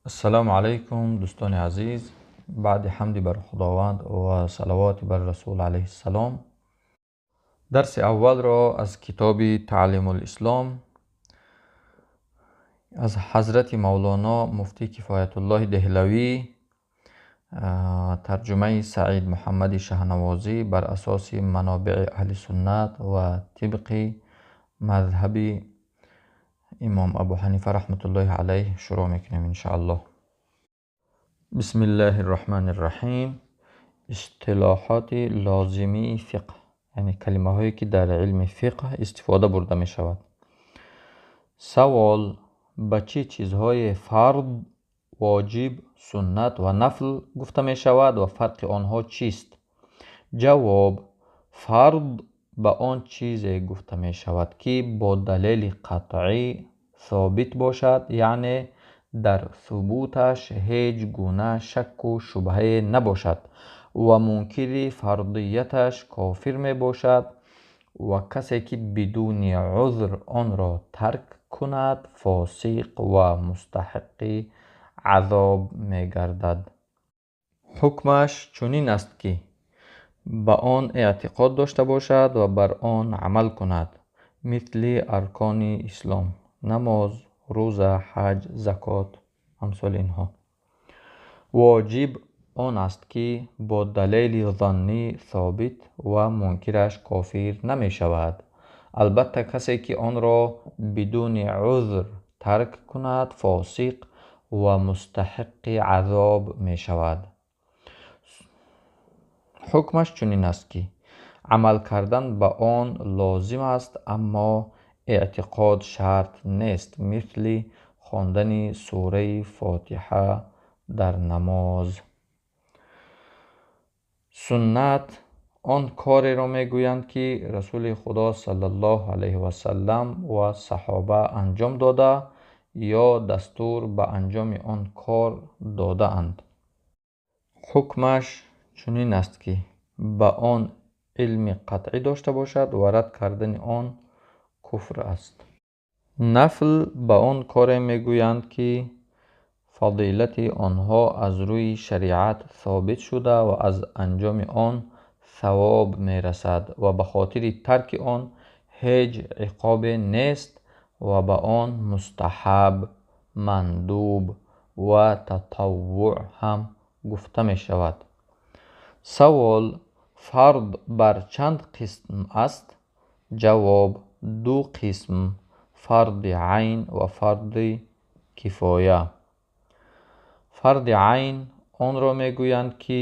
Ассалому алайкум, дӯстони азиз. Баъди ҳамди бар Худованд ва салавоти бар Расул алайҳиссалом, дарси аввалро аз китоби Таълимулислом аз ҳазрати Мавлоно муфтӣ Кифоятуллоҳи Деҳлавӣ, тарҷумаи Саид Муҳаммади Шаҳнавозӣ бар асоси манобеи аҳли суннат ва тибқи мазҳаби имом Абу Ҳанифа раҳматуллоҳи алайҳ шурӯъ мекунем, иншааллоҳ. Бисмиллаҳи рраҳмани рраҳим. Истилоҳоти лозимии фиқҳ, яъне калимаҳое, ки дар илми фиқҳ истифода бурда мешавад. Савол: ба чӣ чизҳое фард, воҷиб, суннат ва нафл гуфта мешавад ва фарқи онҳо чист? Ҷавоб: фард ба он чизе гуфта мешавад, ки бо далели қатъӣ собит бошад, яъне дар субуташ ҳеҷ гуна шакку шубҳае набошад ва мункири фардияташ кофир мебошад ва касе, ки бидуни узр онро тарк кунад, фосиқ ва мустаҳиқи азоб мегардад. Ҳукмаш чунин аст, ки ба он эътиқод дошта бошад ва бар он амал кунад, мисли аркони ислом: намоз, рӯза, ҳаҷ, закот, амсоли инҳо. Воҷиб он аст, ки бо далели заннӣ собит ва мункираш кофир намешавад. Албатта, касе, ки онро бидуни узр тарк кунад, фосиқ ва мустаҳиқи азоб мешавад. Ҳукмаш чунин аст, ки амал кардан ба он лозим аст, аммо эътиқод шарт нест, мисли хондани сураи Фотиҳа дар намоз. Суннат он кореро мегӯянд, ки Расули Худо саллаллоҳу алайҳи васаллам ва саҳоба анҷом дода ё дастур ба анҷоми он кор додаанд. Ҳукмаш чунин аст, ки ба он илми қатъӣ дошта бошад ва рад кардани он куфр аст. Нафл ба он коре мегӯянд, ки фазилати онҳо аз рӯи шариат собит шуда ва аз анҷоми он савоб мерасад ва ба хотири тарки он ҳеҷ иқобе нест ва ба он мустаҳаб, мандуб ва татаввуъ ҳам гуфта мешавад. Савол: фард бар чанд қисм аст? Ҷавоб: ду қисм: фарди айн ва фарди кифоя. Фарди айн онро мегӯянд, ки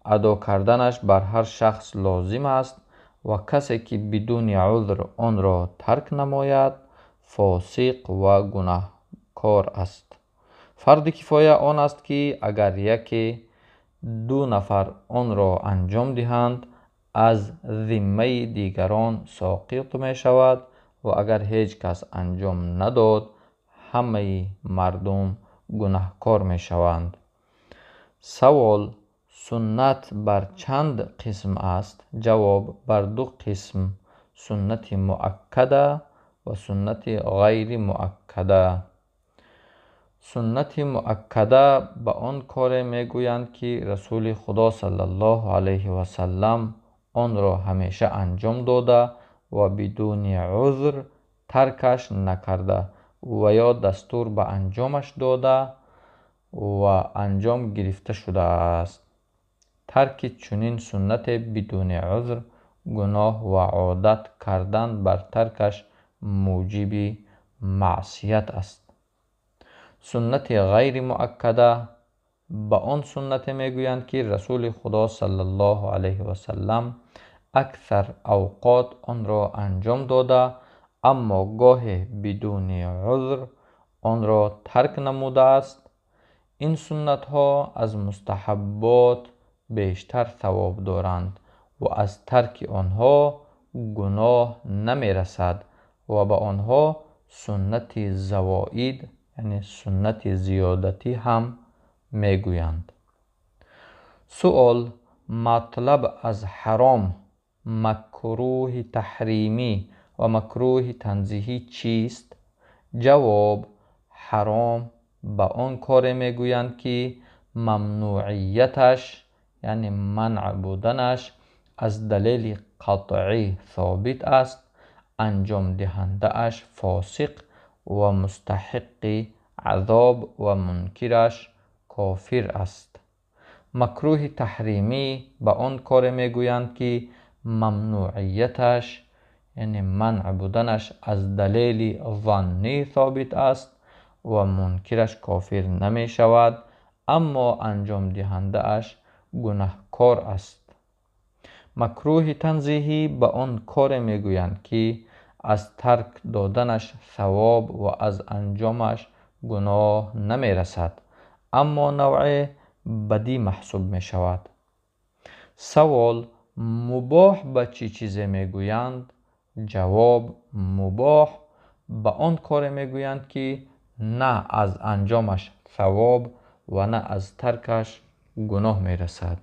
адо карданаш бар ҳар шахс лозим аст ва касе, ки бидуни узр онро тарк намояд, фосиқ ва гунаҳкор аст. Фарди кифоя он аст, ки агар яке ду нафар онро анҷом диҳанд, аз зиммаи дигарон соқит мешавад ва агар ҳеҷ кас анҷом надод, ҳамаи мардум гунаҳкор мешаванд. Савол: суннат бар чанд қисм аст? Ҷавоб: бар ду қисм: суннати муаккада ва суннати ғайри муаккада. Суннати муаккада ба он коре мегӯянд, ки Расули Худо саллаллоҳу алайҳи васаллам онро ҳамеша анҷом дода ва бидуни узр таркаш накарда ва ё дастур ба анҷомаш дода ва анҷом гирифта шудааст. Тарки чунин суннате бидуни узр гуноҳ ва одат кардан бар таркаш муҷиби маъсият аст. Суннати ғайри муаккада ба он суннате мегӯянд, ки Расули Худо саллаллоҳу алайҳи васаллам аксар авқот онро анҷом дода, аммо гоҳе бидуни узр онро тарк намудааст. Ин суннатҳо аз мустаҳаббот бештар савоб доранд ва аз тарки онҳо гуноҳ намерасад ва ба онҳо суннати завоид, яъне суннати зиёдатӣ ҳам мегӯянд. Суол: матлаб аз ҳаром, макрӯҳи таҳримӣ ва макрӯҳи танзиҳӣ чист? Ҷавоб: ҳаром Ба он коре мегӯянд, ки мамнуияташ, яъне манъ буданаш, аз далели қатъӣ собит аст, анҷомдиҳандааш фосиқ ва мустаҳиқи азоб ва мункираш кофир аст. Макрӯҳи таҳримӣ ба он коре мегӯянд, ки мамнуияташ, яъне манъ буданаш, аз далели заннӣ собит аст ва мункираш кофир намешавад, аммо анҷомдиҳандааш гунаҳкор аст. Макрӯҳи танзиҳӣ ба он коре мегӯянд, ки аз тарк доданаш савоб ва аз анҷомаш гуноҳ намерасад, аммо навъе бадӣ маҳсуб мешавад. Савол: мубоҳ ба чӣ чизе мегӯянд? Ҷавоб: мубоҳ ба он коре мегӯянд, ки на аз анҷомаш савоб ва на аз таркаш гуноҳ мерасад.